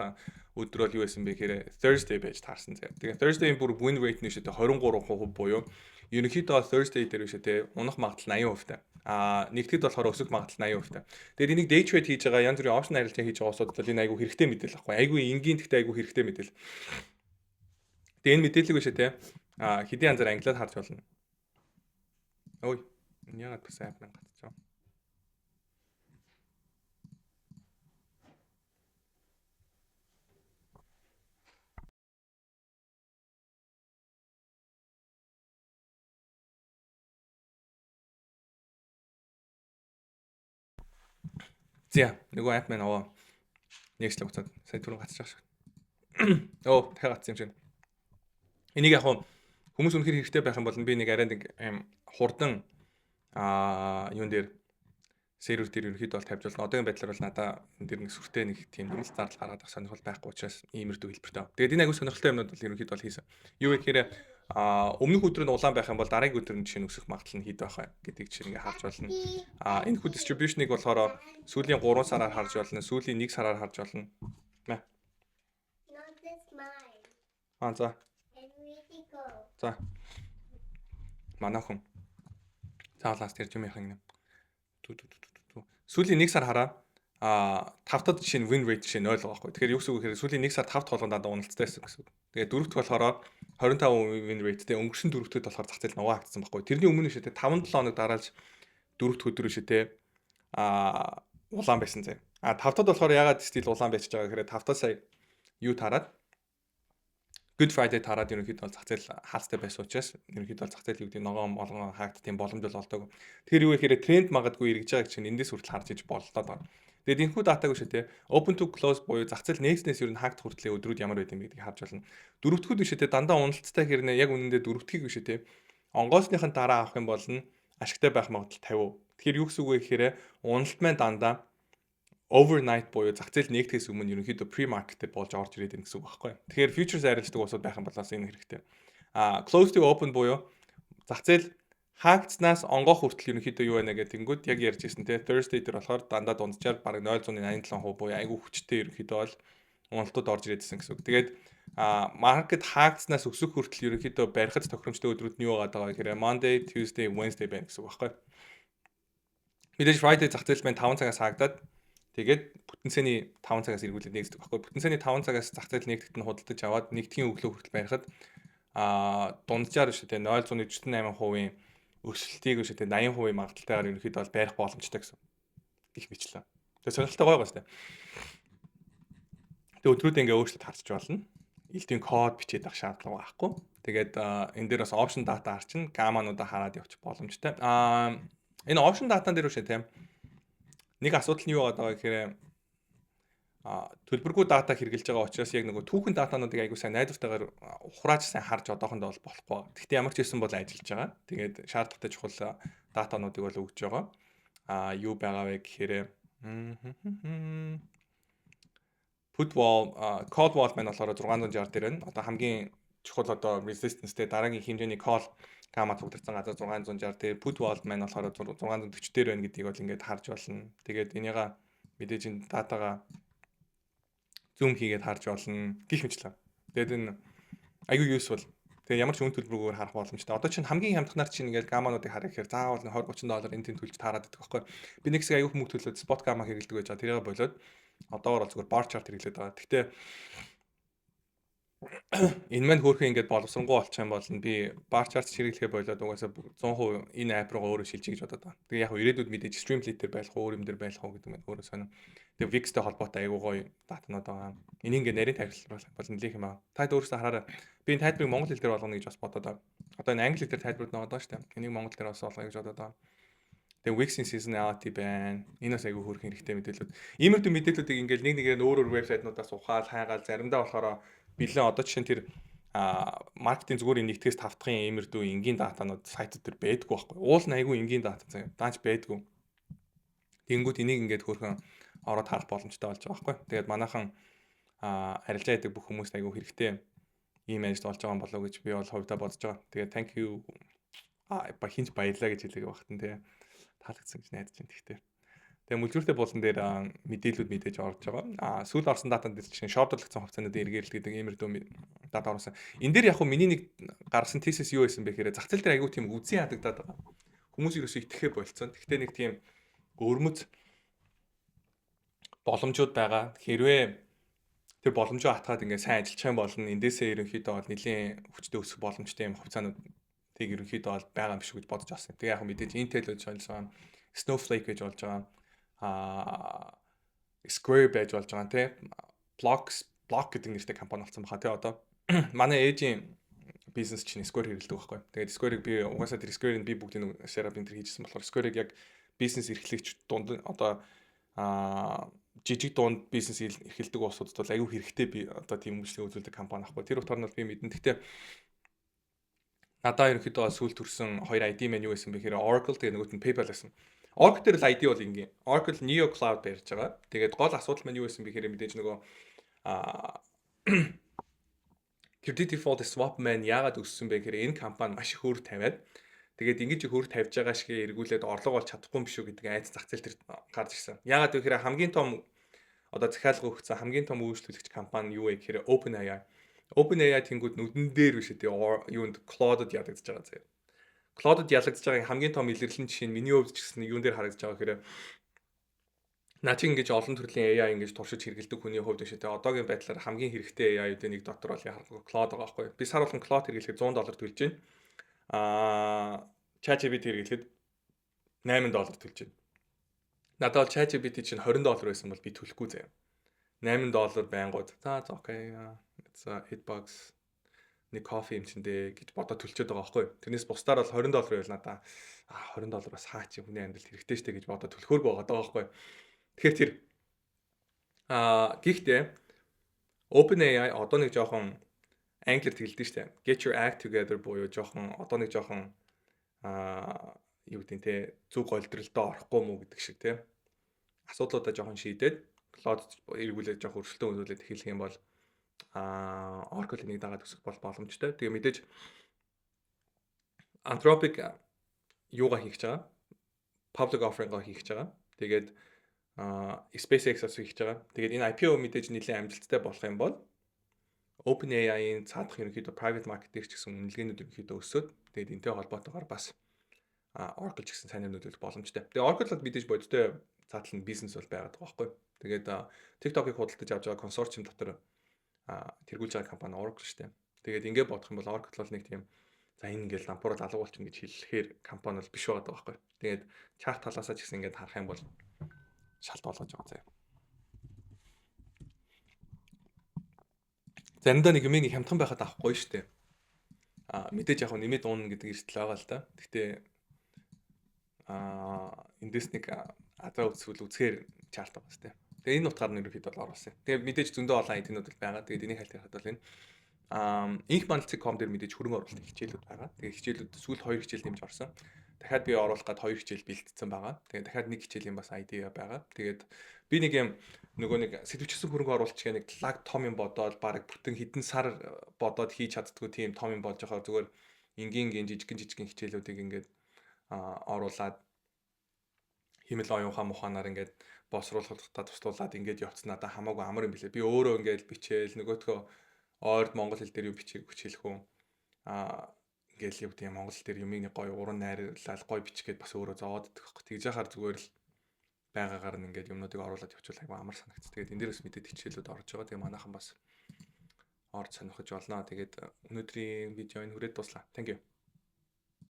өдөр бол юу байсан бэ гэхээр Thursday байж таарсан зэ. Тэгээ Thursday-ийн бүр win rate нь шидэ 23% буюу ерөнхийдөө Thursday дээр биш те, унах магадлал 80% та. А нэгтгэд болохоор өсөх магадлал 80% та. Тэгээд энийг day trade хийж байгаа, янз бүрийн option арилжаа хийж байгаа улсууд бол энэ айгүй хэрэгтэй мэдээлэл байхгүй. Айгүй энгийн, гэхдээ айгүй хэрэгтэй мэдээлэл. Тэгээд энэ мэдээллийг биш те, а хэдийн янзаар англиар харж болно. Ой, яагаад бас app маань гацчихав. За, нөгөө app маань аваа. Нэгслэг буцаад сая түрүүн гацчих шиг. Оо, дахиад гацсан юм шиг. Энийг яг хүмүүс үнэхээр хэрэгтэй байх юм бол би нэг арай нэг юм хурдан юун дээр, сервер дээр ерөнхийдөө бол тавьж болно. Одоогийн байдлаар бол надаа энэ дэр нэг сүртэй нэг тийм нэмэлт зардал гаргаад авах сонирхол байхгүй учраас иймэрдүү хэлбэртэй. Тэгээд энэ аягүй сонирхолтой юмнууд бол ерөнхийдөө бол хийсэн. Юу вэ гэхээр өмнөх өдөр нь улаан байх юм бол дараагийн өдөр нь жишээ нь өсөх магадлал нь хэд байх вэ гэдгийг жишээ ингээ харж болно. Энэ хүү distribution-ыг болохоор сүүлийн 3 сараар харж болно, сүүлийн 1 сараар харж болно. Мэ. Аа, за. За. Манай хүн. Заалаас тэр юм яхах юм. Ту ту ту ту. Сүүлийн 1 сар хараа. Тавтад жишээ нь win rate жишээ нь 0 байгаа байхгүй. Тэгэхээр юу гэсэн үг гэхээр сүүлийн 1 сар 5 дахь болгонд дандаа уналттай байсан гэсэн үг. Тэгээд дөрөвт болохоор 25% win rate тэй, өнгөрсөн дөрөвдөд болохоор зах зээл нугаа хагдсан байхгүй. Тэрний өмнө шээ 5 7 хоног дараалж дөрөвт өдөр шээ те улаан байсан зэ. А тавтад болохоор ягаад still улаан байчиж байгаа гэхээр тавтад сая юу тараад, Good Friday тараад ерөнхийдөө бол зах зээл хаалттай байсан учраас ерөнхийдөө бол зах зээл юу гэдэг ногоон болгон хаагдтын боломж бол олдоогүй. Тэгэхээр юу гэхээр тренд магадгүй эргэж байгааг чинь эндээс хүртэл харж иж боллоо доо. Тэгээд энэхүү датаг биш те, open to close буюу зах зээл нээснээс ер нь хаагдах хүртлээ өдрүүд ямар байд юм гэдгийг харж байна. Дөрөвдөхөд биш те, дандаа уналттай хэрнээ яг үнэндээ дөрөвдөхийг биш те, онгоосныхын дараа авах юм бол нь ашигтай байх магадлал 50%. Тэгэхээр юу гэсэн үг вэ гэхээр уналт маань дандаа overnight буюу зах зээл нээгдэхээс өмнө ерөнхийдөө pre-market болж орж ирээд байна гэсэн үг байхгүй. Тэгэхээр futures арилждаг улсууд байх юм бол бас энэ хэрэгтэй. Close to open буюу зах зээл хаагдсанаас онгоох хүртэл ерөнхийдөө юу байна гэх тэнгүүд яг ярьж ирсэн те, Thursday дээр болохоор дандаа дунджаар бараг 0.87% буюу айгүй хүчтэй ерөнхийдөө бол уналтууд орж ирээдсэн гэсэн үг. Тэгээд market хаагдсанаас өсөх хүртэл ерөнхийдөө барихад тохиромжтой өдрүүд нь юу байгаа гэхээр Monday, Tuesday, Wednesday байна гэсэн үг байхгүй. Мэдээж Friday зах зээл маань 5 цагаас хаагдаад, тэгээд бүтэн сайны 5 цагаас эргүүлээд нэгддэг байхгүй. Бүтэн сайны 5 цагаас зах зээл нэгдэхэд нь худалдаж аваад нэгдэхийн өглөө хүртэл барихад дунджаар шүү дээ 0.48% өсөлтийг шүү дээ 80% магадлалтайгаар ерөнхийдөө бол барих боломжтой гэсэн. Гэх мэтлээ. Тэгээд сонирхолтой гоё гоё шүү дээ. Тэгээд өдрүүд ингээ өөрчлөлт харчиж болно. Элдвийн код бичээд авах шаардлага байхгүй. Тэгээд энэ дээр бас option data харчин, гаммануудаа хараад явчих боломжтой. Энэ option data дээр үшээ тийм нэг асуудал нь юу байгаа гэхээр төлбөргүй дата хэрэглэж байгаа учраас яг нөгөө түүхэн датануудыг айгуу сайн найдвартайгаар ухрааж сайн харж одоохондоо бол болохгүй. Гэхдээ ямар ч байсан бол ажиллаж байгаа. Тэгээд шаардлагатай чухал датануудыг бол өгж байгаа. Юу байгаа вэ гэхээр put wall, call wall маань болохоор 660 дээр байна. Одоо хамгийн чухал одоо resistance-тэй дараагийн хэмжээний call gamma цуглардсан газар 660 дээр, put wall маань болохоор 640 дээр байна гэдгийг бол ингээд харж болно. Тэгээд энийга мэдээж энэ датагаа zoom хийгээд харж болно гэх мэтлээ. Тэгээд энэ айгүй useful. Тэгээ ямар ч үн төлбөргүйгээр харах боломжтой. Одоо чинь хамгийн хямдханаар чинь ингээд гаммануудыг харах гэхээр заавал 20 30 доллар энэ тэнд төлж таарад байдаг байхгүй. Би нэг хэсэг айгүй мөнгө төлөөд spot gamma хэрэглэдэг байж байгаа. Тэрийг болоод одоогор бол зүгээр bar chart хэрэглээд байгаа. Гэхдээ энэ маань хөөрхөн ингээд боловсронгуй болчих юм бол би bar chart хэрэглэхээ болоод угаасаа 100% энэ app руугаа өөрөө шилжиж гэж бодод байгаа. Тэгээ яг ирээдүйд мэдээж Streamlit дээр байх уу, өөр юм дээр байх уу гэдэг нь өөрөө сонин. Тэгээ VIX-тэй холбоотой айгуу гоё датанууд байгаа. Энийг ингээд нарийн тайлбарлах бол нэлээх юм аа. Та өөрөөсөө хараарай. Би энэ тайлбарыг монгол хэл дээр болгоно гэж бас бодоод байгаа. Одоо энэ англи хэл дээр тайлбарууд байгаа даа шүү дээ. Энийг монгол дээр бас болгоё гэж бодоод байгаа. Тэгээ VIX-ийн seasonality байна. Энэ бас айгүй хөөрхөн хэрэгтэй мэдээлүүд. Иймэрхүү мэдээллүүдийг ингээд нэг нэгээр өөр өөр вебсайтнуудаас ухаал хайгаал, заримдаа болохоор бэлэн, одоо жишээ нь тэр маркетинг зүгээр нэгтгэс тавтахын иймэрдүү энгийн датанууд сайтууд төр байдгүй байхгүй. Уул нь айгүй энгийн дата заяа. Даанч байдгүй. Тэнгүүд энийг ингээд хөөрхөн ороод харах боломжтой болж байгаа байхгүй. Тэгээд манайхан арилжаа хийдэг бүх хүмүүст айгүй хэрэгтэй ийм ажил болж байгаа юм болоо гэж би бол хувьдаа бодож байгаа. Тэгээд thank you, а хинч баярлаа гэж хэлээг багтан тий. Таалагдсан гэж найдаж байна гэхдээ. Тэгээ мүлжүүртэй буулан дээр мэдээлүүд мэдээж орж байгаа. Сүүл орсон датан дээр чинь short-логдсон хувьцаануудын эргээрэл гэдэг иймэрдүү дата орсон. Энэ дээр яг хөө миний нэг гаргасан thesis юу байсан бэ гэхээр зах зээл дээр айгүй тийм үзэн ядагдаад байгаа. Хүмүүс ерөөсөө итгэхээ болцсон. Гэхдээ нэг тийм өвөрмөц боломжууд байгаа. Хэрвээ тэр боломжоо атгаад ингээд сайн ажиллах юм бол эндээсээ ерөнхийдөө бол нэлийн хүчтэй өсөх боломжтой юм хувьцаанууд тийг ерөнхийдөө бол байгаа юм биш үү гэж бодож авсан. Тэгээ яг мэдээж Intel гэж болж байгаа, Snowflake гэж болж байгаа, Square байж болж байгаа, тий. Block гэдэг нэртэй компани болсон баха, тий, одоо. Манай ээжийн бизнес чинь Square хэрэглэдэг байхгүй. Тэгээд Square-ыг би угаасаа тэр Square-ыг би бүгдийг setup энэ төр хийжсэн болохоор Square-ыг яг бизнес эрхлэгч дунд, одоо жижиг дунд бизнес эрхэлдэг улсуудад бол аюу хэрэгтэй би одоо тийм үйлчлэг үзүүлдэг компани байхгүй. Тэр утгаар нь бол би мэднэ. Гэхдээ надаа ерөнхийдөө сүүл төрсэн хоёр idea маань юу байсан бэ гэхээр Oracle, тэгээ нөгөөт нь PayPal байсан. Oracle дээр л idea бол энгийн. Oracle Neo Cloud барьж байгаа. Тэгээд гол асуудал маань юу байсан бэ гэхээр мэдээж нөгөө credit default swap маань яагаад өссөн бэ гэхээр энэ компани маш их өр тавиад, тэгээд ингэж их өр тавьж байгаа шиг эргүүлээд орлого олж чадахгүй юм биш үү гэдэг айц зах зээл дээр гарч ирсэн. Яагаад гэхээр хамгийн том одоо захиалга өгсөн, хамгийн том үйлчлүүлэгч компани юу вэ гэхээр OpenAI. OpenAI тэнгууд нүдэн дээр биш үү, юунд, Claude-д ялагдаж байгаа заяа. Claude-д ялагдаж байгаа хамгийн том илэрлэн жишээ нь миний хувьд ч гэсэн юун дээр харагдаж байгаа гэхээр наа чи ингэж олон төрлийн AI ингэж туршиж хэрэглэдэг хүний хувьд биш үү, одоогийн байдлаар хамгийн хэрэгтэй AI-уудын нэг дотор бол яхахгүй Claude байгаа байхгүй. Би сар болгон Claude хэрэглэхэд 100 доллар төлж байна. ChatGPT хэрэглэхэд 8 доллар төлж байна. Надад бол ChatGPT чинь 20 доллар байсан бол би төлөхгүй заяа. 8 доллар байнгут за okay, it's $8, нэг кофе юм чин дээ гэж бодоод төлчөөд байгаа байхгүй. Тэрнээс бусдаар бол 20 доллар байвал надаа 20 доллар бас хаа чи хүний амьдралд хэрэгтэй штэ гэж бодоод төлөхөөргүй байгаа даа байхгүй. Тэгэхээр тэр гэхдээ OpenAI одоо нэг жоохон, англиар хэлдэг штэ. "Get your act together" буюу жоохон одоо нэг жоохон юу гэдэг те, зүг голдролдоо орохгүй мүү гэдэг шиг те. Асуудлуудаа жоохон шийдээд Claude эргүүлээд жоохон өрсөлдөөн үзүүлээд эхлэх юм бол Oracle энийг дагаад өсөх бол боломжтой. Тэгээ мэдээж Anthropic юугаа хийх гэж байгаа? Public offering-аа хийх гэж байгаа. Тэгээд SpaceX-аас хийх гэж байгаа. Тэгээд энэ IPO мэдээж нэлээд амжилттай болох юм бол OpenAI-ийн цаадах ерөнхийдөө private market дээр ч гэсэн үнэлгээнүүд ерөнхийдөө өсөөд, тэгээд энэтэй холбоотойгоор бас Oracle ч гэсэн сайн нөлөөлөх боломжтой. Тэгээ Oracle бол мэдээж бодиттой цаатал нь бизнес бол байгаад байгаа байхгүй. Тэгээд TikTok-ыг худалдаж авч байгаа консорциум дотор тэргүүлж байгаа компани Oracle шүү дээ. Тэгээд ингэ бодох юм бол Oracle бол нэг тийм, за, энэ ингээл лампурал алга болчихно гэж хэлэхээр компани бол биш байгаа байхгүй. Тэгээд chart талаасаа ч гэсэн ингээд харах юм бол шалт болгож байгаа заяа. Заримдаа нэг юм нэг хямдхан байхад авахгүй шүү дээ. Мэдээж яг нэмээд уунна гэдэг эрсдэл байгаа л да. Гэхдээ эндээс нэг азаа үзвэл үзэхээр chart байгаа шүү дээ. Тэгээ энэ утгаар нь ерөнхийдөө бол оруулсан. Тэгээ мэдээж зөндөө олон item-нууд бол байгаа. Тэгээд энийг хайлт харахад бол энэ инх мандалцэг.com дээр мэдээж хөрөнгө оруулалтын хичээлүүд байгаа. Тэгээ хичээлүүд сүүл хоёр хичээл нэмж орсон. Дахиад би оруулах гад хоёр хичээл бэлтцсэн байгаа. Тэгээ дахиад нэг хичээлийн бас idea байгаа. Тэгээд би нэг юм нөгөө нэг сэтвчсэн хөрөнгө оруулалт гэх нэг лаг том юм бодоод баг бүтэн хэдэн сар бодоод хийж чаддгүй тийм том юм болж байгаа, зүгээр энгийн энгийн жижигэн жижигэн хичээлүүдийг ингээд оруулаад химэл оюун ухаан муханаар ингээд боловсруулахдаа туслуулад ингээд явцсан надад хамаагүй амар юм билээ. Би өөрөө ингээд бичээл, нөгөөтгөө ойрд монгол хэл дээр юу бичээг хүчээлэх үү. Ингээл юу гэдэг, монгол хэл дээр юмыг нэг гоё уран найрлал гоё бичих гээд бас өөрөө зовоод идэх байхгүй. Тэгж яхаар зүгээр л байгаагаар нь ингээд юмнуудыг оруулаад явуул айгүй амар санагц. Тэгээд энэ дээрээс мэдээд хичээлүүд орж байгаа. Тэгээ манайхан бас орж сонирхож болно. Тэгээд өнөөдрийн видео энэ хүрээд дууслаа. Thank you.